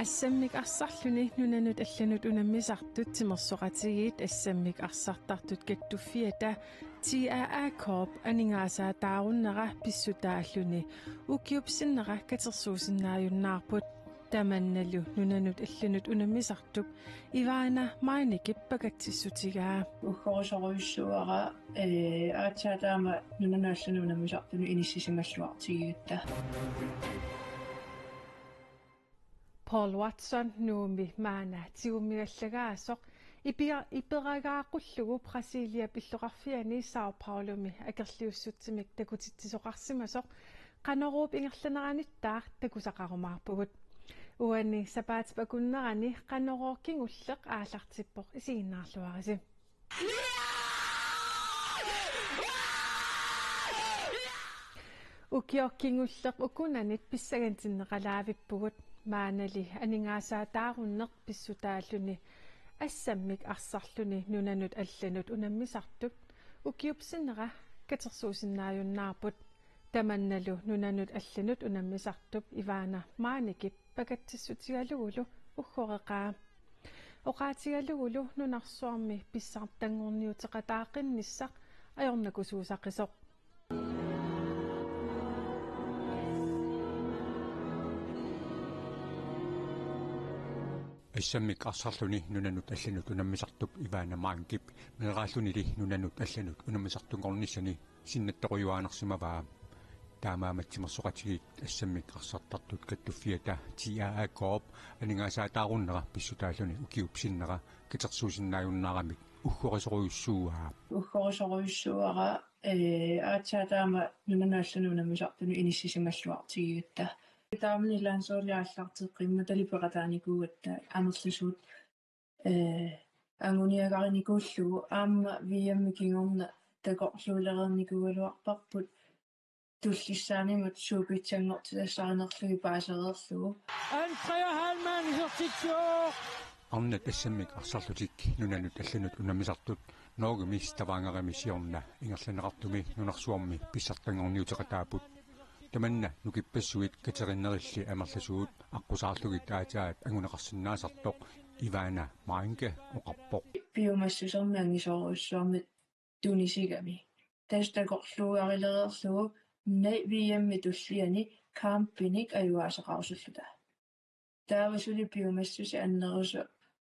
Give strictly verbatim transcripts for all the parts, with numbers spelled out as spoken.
Assammik arsarluni nunanut allanut unammisartut timersoqatigiit assammik arsartartut kattuffiata T A A Corp aningaasaataarunnera pissutaalluni ukiup sinnera katersuusinnaajunnaarput. Tamannalu nunanut allanut unammisartup Ivana Meinikip pakatsissutigaa. Uggorisorujussuuara, ee, aatsaat taama nunanut allanut unammisartunut inissisimalluartigigatta. Paul Watson Nuummi maanna tigummigallagaasoq ipia-, iperagaaqullugu Brasiliap illoqarfiani Sao Paulomi akerliussutsimik takutitsisoqarsimasoq Qanoruup ingerlaneranittaaq takusaqarumaarpugut. Uani sapaatip akunnerani Qanorooq kingulleq aallartippoq, isiginnaarluarisi. Ukioq kingulleq ukunanit pissangantinneqalaavippugut. Maannali aningaasaataarunneq pissutaalluni assammik arsarluni nunanut allanut unammisartup ukiup sinnera katersuusinnaajunnaarput. Tamannalu nunanut allanut unammisartup Ivana Meinikip pakatsissutigalugulu uggoreqaa. Oqaatigalugulu nunarsuarmi pissartanngorniuteqataaqinnissaq ajornakusuusaqisoq. Assammik arsarluni nunanut allanut unammisartup Ivana Meinikip meeraallunili nunanut allanut unammisartunngornissani sinnattorujuaannarsimavaa. Taamaammat timersoqatigiit assammik arsartartut kattuffiata T A A Corp aningaasaataarunnera pissutaalluni ukiup sinnera katersuusinnaajunnaarami uggorisorujussuuaa. Uggorisorujussuuara, ee, aatsaat taama nunanut allanut unammisartunut inissisimalluartigigatta. Taamani landsholdi aallarteqqimmatali peqataanikuugatta amerlasuut, ee, anguniagarinikuullugu aamma V M-i kingorna takorluulereernikuugaluarparput. Tullissaanimut suupitsanngortitassarinerlugit paasereerlugu. Andrea Heilmann isertitsivoq. Arnat assammik arsarlutik nunanut allanut unammisartut Norgemi Stavangerimi siorna ingerlanneqartumi nunarsuarmi pissartanngorniuteqataapput. Tamanna nukippassuit katerinnerilli amerlasuut aqqusaarlugit aatsaat anguneqarsinnaasartoq Ivana Meinke oqarpoq. Piumassusermi angisoorujussuarmik tunisigami. Tassa takorluugarilereerlugu nei V M-ip tulliani kampinik ajugaasaqarusulluta. Taava suli piumassuseq annerusoq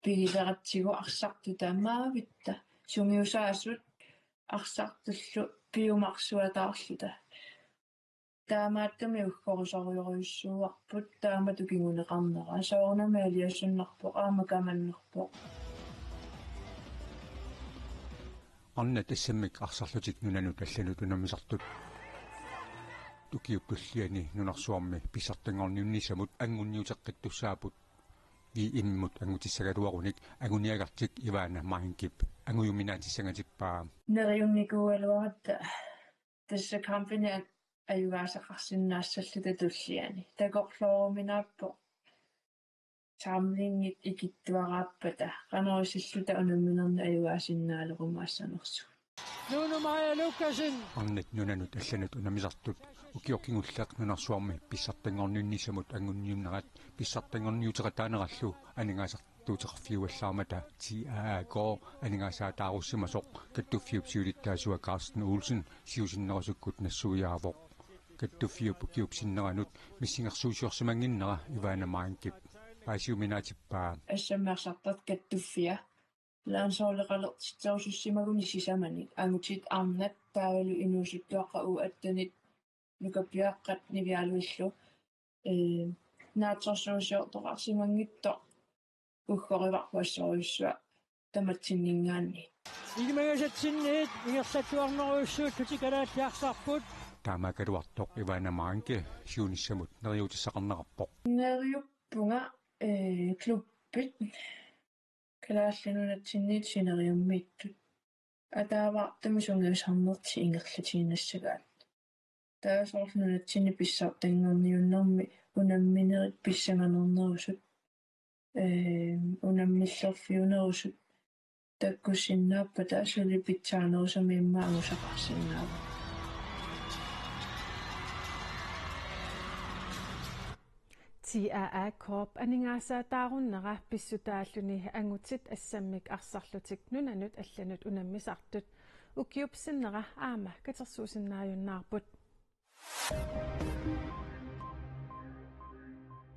pigileratsigu arsartut taamaavitta. Sungiusaasut arsartullu piumarsuataarluta. Taamaattumik uggorisorujorujussuuarput taamatut kinguneqarnera. Soorunami aliasunnarpoq, aamma kamannerpoq. Arnat assammik arsarlutik nunanut allanut unammisartut ukiup tulliani nunarsuarmi pissartanngorniunnissamut angunniuteqqittussaapput. V M-imut angutissagaluarunik anguniagartik Ivana Meinkep angujuminaatissanngatippaa. Neriunnikuugaluaratta tassa kampini ajugaasaqarsinnaassalluta tulliani. Takorlooruminaappoq samlingit ikittuaraappata qanoq isilluta unamminerni ajugaasinnaalerumaassagaluarnersugut. Nuunu Maja Lukassen. Arnat nunanut allanut unammisartut ukioq kingulleq nunarsuarmi pissartanngorniunnissamut angunniunnerat pissartanngorniuteqataanerallu aningaasartuuteqarfiuallaarmata T A A K aningaasaattaarussimasoq kattuffiup siulittaasua Carsten Olsen siusinnerusukkut nassuiaavoq. Kattuffiup ukiup sinneranut missingersuusiorsimannginnera Ivana Meinkep paasiuminaatippaa. Assammik arsartartut kattuffia landsholdeqalertitserusussimaguni sisamanik angutit arnat taavalu inuusuttuaqqat U attenit nukappiaqqat niviarluillu, ee, naatsorsuusiortoqarsimanngitsoq uggorivarput assorujussuaq tamatsinninngaanniit. Ilimagasatsinniit ingerlattuarnerujussuullutik kalaallit arsarput. Taamaakkaluartoq Ivana Meinke siunissamut neriuutissaqarnerarpoq. Neriuppunga, ee, klubbit Kalaallit Nunatsinniit sineriammiittut. Ataavartumik sungiusarnertik ingerlatiinnassagaat. Taava soorlu nunatsinni pissartanngorniunnermi unamminerit pissanganarnerusut, ee, unammillerfiunerusut takkussinnaappata suli pitsaanerusumik immaqa angusaqarsinnaavoq. T C A A Corp aningaasaataarunnera pissutaalluni angutit assammik arsarlutik nunanut allanut unammisartut ukiup sinnera aamma katersuusinnaajunnaarput.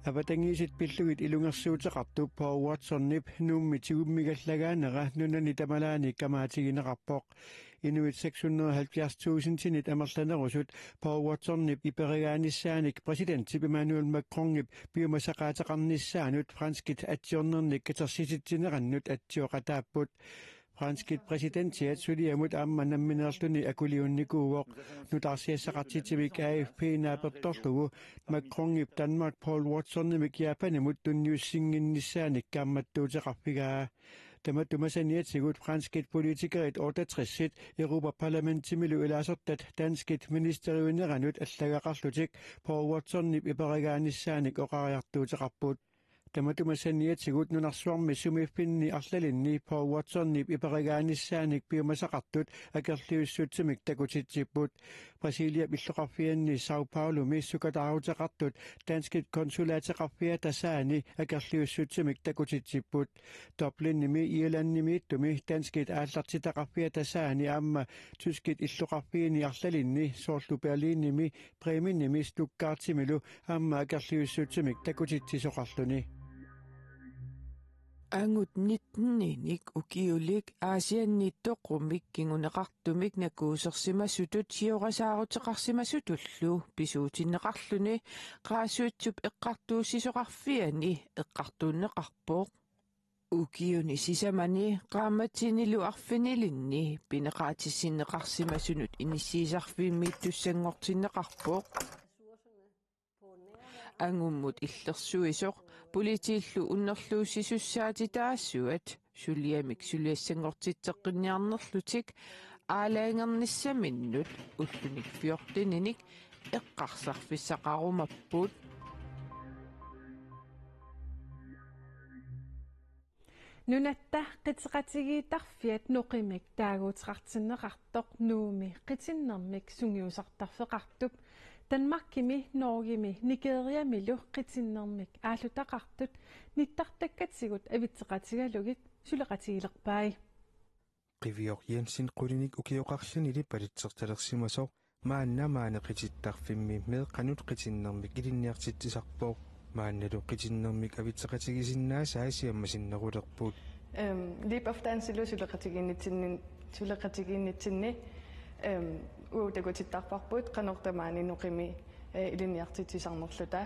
Avatangiisit pillugit ilungersuuteqartup Paul Watsonip Nuummi tigummigallagaanera nunani tamalaani kamaatigineqarpoq. Inuit seks hundrede og halvfjerds tusindinit amerlanerusut Paul Watsonip iperigaanissaanik præsidentip Emmanuel Macronip piumasaqaateqarnissaanut franskit atsiornernik katersisitsinerannut atsioqataapput. Franskit præsidentiat suliamut aamma nammineerluni akuliunnikuuvoq. Nutaarsiassaqartitivik A F P naapertorlugu Macronip Danmark Paul Watsonimik Japanimut tunniussinnginnissaanik kaammattuuteqarfigaa. Tamatuma saniatigut franskit politikerit otteogtresit Europa-parlamentimilu ilaasortat danskit ministeriuineranut allagaqarlutik Paul Watsonip iperigaanissaannik oqariartuuteqarput. Tamatuma saniatigut nunarsuarmi sumiiffinni arlalinni Paul Watsonip iperigaanissaanik piumasaqartut akerliussutsimik takutitsipput. Brasiliap illoqarfianni São Paulomi sukataaruteqartut danskit konsulaateqarfiata saani akerliussutsimik takutitsipput. Dublinimi, Irlandimiittumi danskit aallartitaqarfiata saani aamma tyskit illoqarfiini arlalinni soorlu Berlinimi, Bremenimi Stuttgartimilu aamma akerliussutsimik takutitsisoqarluni. Angut nitten-inik ukiulik Aasianni toqumik kinguneqartumik nakuusersimasutut siorasaarutiqarsimasutullu pisuutinneqarluni Qaasuitsup Eqqartuussisoqarfiani eqqartuunneqarpoq. Ukiuni sisamani qaammatinilu arfinilinni pineqaatissinneqarsimasunut inissiisarfimmiittussanngortinneqarpoq. Angummut illersuisoq politiillu unnerluussisussaatitaasuat suliamik suliassanngortitseqqinniarnerlutik aalajangernissaminut ullunik fjorteninik eqqarsarfissaqarumapput. Nunatta qiteqatigiittarfiat noqimik taaguuteqartinneqartoq Nuummi qitinnermik sungiusartarfeqartup Danmarkimi, Norgemi, Nigeriamilu qitinnermik aallutaqartut nittartakkatigut avitseqatigalugit suleqatigilerpai. Qivioq Jensen qulinik ukioqarlunili palitsertalersimasoq maanna maani qitittarfimmi meeqqanut qitinnermik ilinniartitsisarpoq. Maannalu qitinnermik avitseqatigisinnaasai siammasinnerulerput. Øhm, Leap of Dance-ilu suleqatigiinnitsinni, suleqatigiinnitsinni, øhm, uagut takutittarparput qanoq tamaani noqimi, øh, ilinniartitsisarnerluta.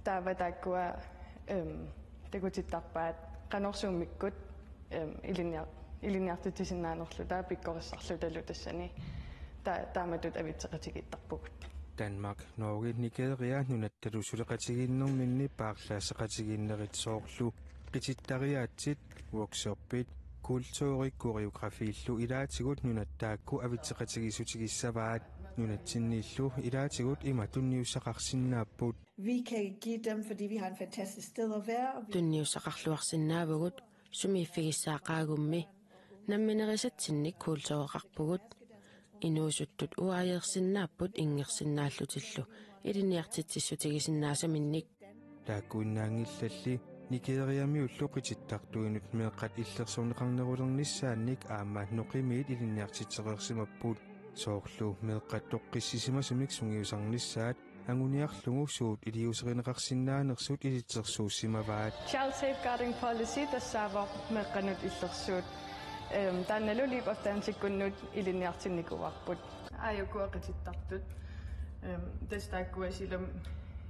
Taava taakkua, øhm, takutittarpaat qanoq suummikkut, øhm, ilinniar-, ilinniartitsisinnaanerluta pikkorissarlutalu tassani. Ta-, taamatut avitseqatigiittarpugut. Danmark, Norge, Nigeria nunattalu suleqatigiinnerminni paarlaasseqatigiinnerit soorlu qitittariaatsit, workshoppit, kulturi, koreografiillu ilaatigut nunat taakku avitseqatigiissutigisavaat. Nunatsinniillu ilaatigut ima tunniussaqarsinnaapput. Vi kan give dem, fordi vi har en fantastisk sted at være. Og vi Tunniussaqarluarsinnaavugut sumiiffigissaaqaagummi. Namminerisatsinnik kultureqarpugut. Inuusuttut uaajeersinnaapput inngersinnaallutillu ilinniartitsissutigisinnaasaminnik. Taakkuinnaanngillalli Nigeriamiullu qitittartuinut meeqqat illersorneqarnerulernissaannik aamma noqimiit ilinniartitsereersimapput. Soorlu meeqqat toqqissisimasumik sungiusarnissaat anguniarlugu suut iliuuserineqarsinnaanersut ilitsersuussimavaat. Child Safeguarding Policy tassaavoq meeqqanut illersuut. Øhm, taannalu Leap of Dance-ikkunnut ilinniartinnikuuarput. Aajukua qitittartut. Øhm, tassa taakkua silami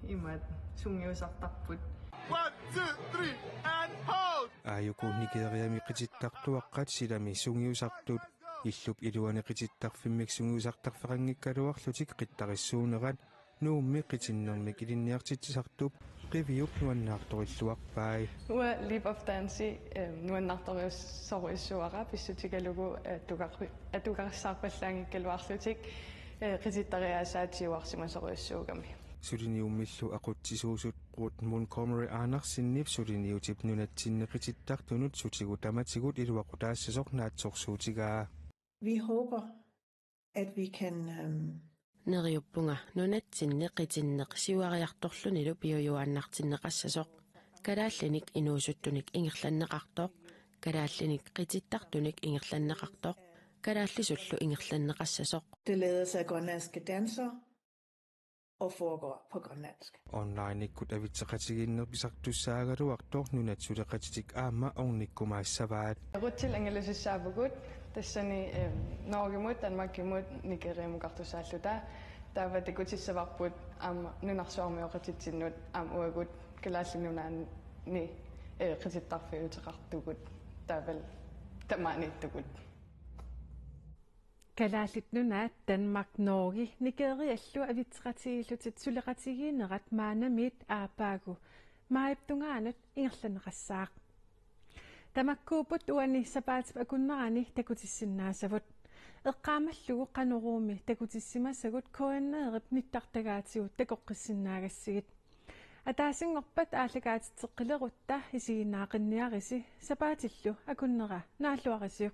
imaat sungiusartarput. One, two, three, and hold! Aajuku Nigeriami qitittartuaqqat silami sungiusartut. Illup iluani qitittarfimmik sungiusartarfeqanngikkaluarlutik qittarissuunerat Nuummi qitinnermik ilinniartitsisartup Qiviup nuannaartorilluarpai. Uanga Leap of Dance, øhm, nuannaartorujussuuara pissutigalugu, øh, atugar-, atugarissaarpallaanngikkaluarlutik, øh, qitittariaasaat siuarsimasorujussuugami. Suliniummillu aqutsisuusut Ruth Montgomery Andersenip suliniutip nunatsinni qitittartunut sutigut tamatigut iluaqutaassasoq naatsorsuutigaa. Vi håber, at vi kan, øhm, Neriuppunga nunatsinni qitinneq siuariartorlunilu piujuaannartinneqassasoq. Kalaallinik inuusuttunik ingerlanneqartoq, kalaallinik qitittartunik ingerlanneqartoq, kalaallisullu ingerlanneqassasoq. Det ledes af grønlandske dansere og foregår på grønlandsk. Onlinekkut avitseqatigiinneq pisartussaagaluartoq nunat suleqatitik aamma ornikkumaassavaat. Ruthil angalasissaavugut tassani, eh, Norgemut, Danmarkimut, Nigeriamukartussaalluta. Taava takutissavarput aamma nunarsuarmioqatitsinnut aamma uagut Kalaallit Nunaanni, eh, qitittarfiuteqartugut taavalu tamaaniittugut. Kalaallit Nunaat, Danmark, Norge, Nigeriallu avitseqatigiillutik suleqatigiinnerat maannamiit aappaagu maajip tungaanut ingerlanneqassaaq. Tamakkuupput uani sapaatip akunnerani takutissinnaassavut. Eqqaamallugu Qanoruumi takutissimasagut K N R-ip nittartagaatigut takoqqissisinnaagassigit. Ataasinngorpat aallakaatitseqqilerutta isiginnaaqinniarisi, sapaatillu akunnera naalluarisiuk.